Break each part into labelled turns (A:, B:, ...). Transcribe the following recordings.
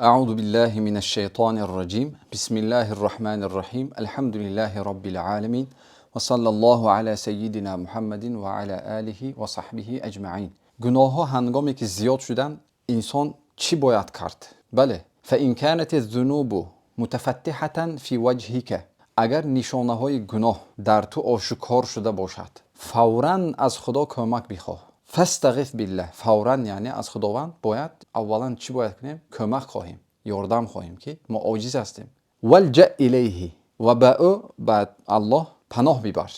A: أعوذ بالله من الشيطان الرجيم. بسم الله الرحمن الرحيم. الحمد لله رب العالمين وصلى الله على سيدنا محمد وعلى آله وصحبه أجمعين. Гуноҳҳо ҳангоме ки зиёд шуданд, инсон чӣ бояд кард? Бале, فإن كانت الذنوب متفتحة في وجهك, агар нишонаҳои гуноҳ дар ту ошукор шуда бошад, фавран аз Худо кӯмак бихоҳ. فاستغث بالله. Фавран, яъне аз Худованд бояд аввалан чӣ бояд кунем? Кӯмак хоҳем, ёрдам хоҳем, ки мо оҷиз ҳастем. والجأ إليه, ва ба ӯ, ба Аллоҳ паноҳ бибар.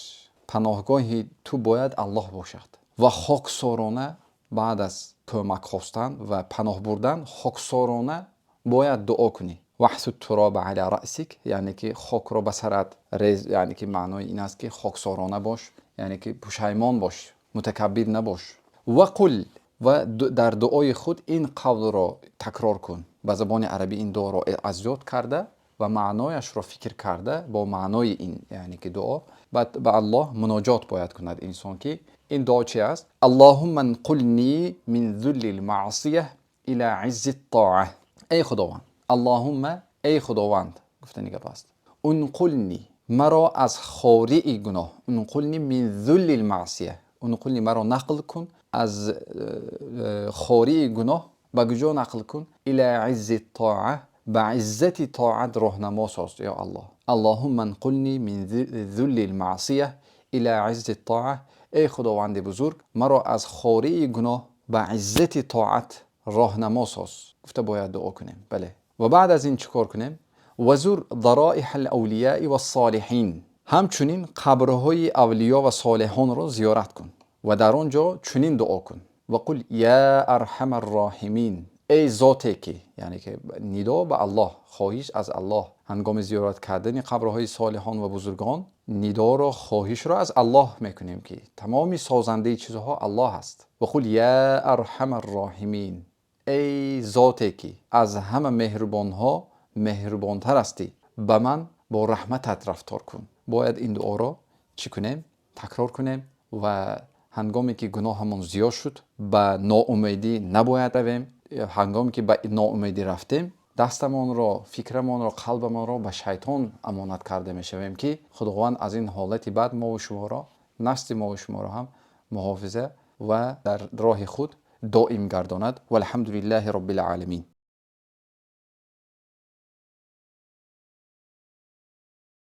A: Паноҳгоҳи ту бояд Аллоҳ бошад. Ва хоксорона баъд аз кӯмак хостан ва паноҳ бурдан, хоксорона бояд дуо кунӣ. واحث التراب على رأسك, яъне ки хокро ба сарат рез, яъне ки маънои ин аст, ки хоксорона бош, яъне ки пушаймон бош, мутакаббир набош. وقل, ва дар дуои худ ин қавлро такрор кун. Ба забони арабӣ ин дуоро аз ёд карда ва маънояшро фикр карда, бо маънои ин, яъне ки дуо ба Аллоҳ муноҷот бояд кунад инсон, ки ин дуо чи аст? اللهم انقلني من ذل المعصية إلى عز الطاعة. Эй Худованд, اللهم, эй Худованд гуфтани гап аст, انقلني, маро аз хории гуноҳ, انقلني من ذل المعصية, انقلني, маро нақл кун аз хории гуноҳ. Ба куҷо нақл кун? إلى عز الطاعة, ба иззати тоат роҳнамо соз, ё Аллоҳ. اللهم انقلني من ذل المعصية إلى عز الطاعة. Эй Худованди бузург, маро аз хории гуноҳ ба иззати тоат роҳнамо соз, гуфта бояд дуо кунем. Бале, ва баъд аз ин чӣ кор кунем? وزر ضرائح الأولياء والصالحين, ҳамчунин қабрҳои авлиё ва солиҳонро зиёрат кун ва дар он ҷо чунин дуо кун: وقل يا أرحم الراحمين. Эй зоте ки, яъне ки нидо ба Аллоҳ, хоҳиш аз Аллоҳ. Ҳангоми зиёрат кардани қабрҳои солиҳон ва бузургон нидоро, хоҳишро аз Аллоҳ мекунем, ки тамоми созандаи чизҳо Аллоҳ аст. وقل يا أرحم الراحمين, эй зоте ки аз ҳама меҳрубонҳо меҳрубонтар ҳастӣ, ба ман бо раҳматат рафтор кун. Бояд ин дуоро чӣ кунем? Такрор кунем. Ва ҳангоме ки гуноҳамон зиёд шуд, ба ноумедӣ набояд равем. Ҳангоме ки ба ноумедӣ рафтем, дастамонро, фикрамонро, қалбамонро ба шайтон амонат карда мешавем, ки Худованд аз ин ҳолати бад мову шуморо, насли мову шуморо ҳам муҳофиза ва дар роҳи худ доим гардонад. والحمد لله رب العالمين.